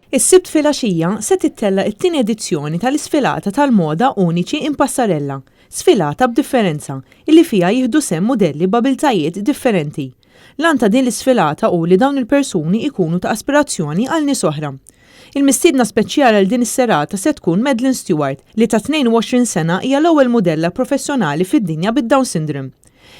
Is-Sibt filgħaxija se tittella' t-tieni edizzjoni tal-isfilata tal-moda Uniċi in Passarella, sfilata b'differenza, illi fiha jieħdu sehem mudelli b'abiltajiet differenti. L-għan ta' din l-isfilata hu li dawn il-persuni jkunu ta' aspirazzjoni għal nies oħra. Il-mistiedna speċjali għal din is-serata se tkun Madeline Stewart, li ta' 22 sena hija l-ewwel mudella professjonali fid-dinja bid-Down Syndrome.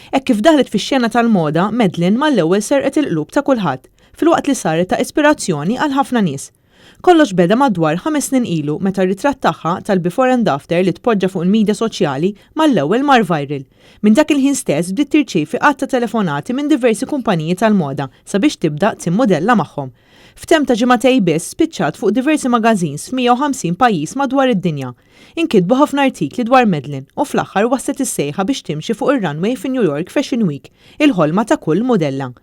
Hekk kif daħlet fix-xena tal-moda, Madeline mal-ewwel serqet il-qlub ta' kulħadd, filwaqt li saret ta' ispirazzjoni għal ħafna nies. Kollox beda madwar ħames snin ilu meta ritratt tagħha tal-before and after li tpoġġa fuq il-midja soċjali mal-ewwel mar viral. Minn dak il-ħin stess bdiet tirċievi għadd ta' telefonati minn diversi kumpaniji tal-moda sabiex tibda timmudella magħhom. F'temp ta' ġimagħtejn biss spiċċat fuq diversi magazines f'150 pajjiż madwar id-dinja. Inkitbu ħafna artikli dwar Madeline u fl-aħħar waslet is-sejħa biex timxi fuq ir-runway fi New York Fashion Week, il-ħolma ta' kull mudella.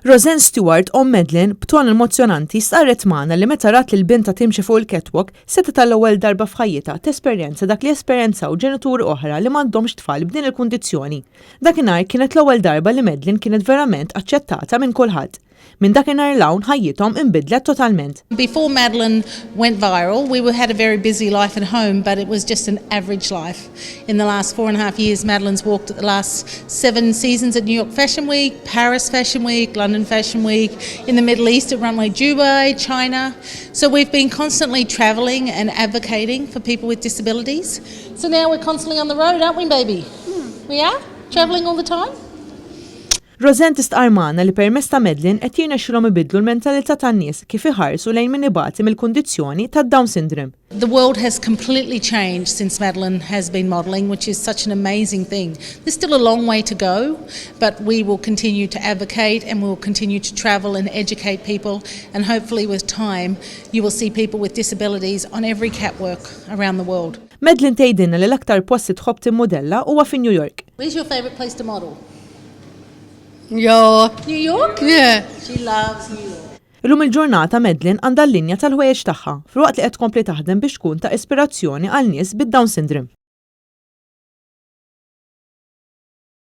Roseanne Stewart, omm Madeline, b'ton emozzjonanti stqarret magħna li meta rat lil bintha timxi fuq il-catwalk, setgħet għall-ewwel darba f'ħajjitha tesperjenza dak li esperjenzaw ġenituri oħra li m'għandhomx tfal b'din il-kundizzjoni. Dakinhar kienet l-ewwel darba li Madeline kienet verament aċċettata minn kulħadd. Minn dakinhar 'l hawn ħajjithom inbidlet totalment. Before Madeline went viral, we had a very busy life at home, but it was just an average life. In the last 4.5 years, Madeline's walked at the last seven seasons at New York Fashion Week, Paris Fashion Week, London Fashion Week, in the Middle East at Runway Dubai, China. So we've been constantly travelling and advocating for people with disabilities. So now we're constantly on the road, aren't we, baby? We are? Travelling all the time? Roseanne tistqarr magħna li permezz ta' Madeline qed jirnexxilhom ibiddlu l-mentalità tan-nies kif iħarsu lejn min ibati mill-kundizzjoni tad-Down syndrome. The world has completely changed since Madeline has been modelling, which is such an amazing thing. There's still a long way to go, but we will continue to advocate and we will continue to travel and educate people and hopefully with time you will see people with disabilities on every catwalk around the world. Madeline tgħidilna li l-aktar post li tħobb timmudella huwa fi New York. Where's your favourite place to model? New York. New York? Yeah. She loves New York. Illum il-ġurnata Madeline għandha l-linja tal-ħwejjeġ tagħha, filwaqt li qed tkompli taħdem biex tkun ta' ispirazzjoni għal nies bid-Down syndrome.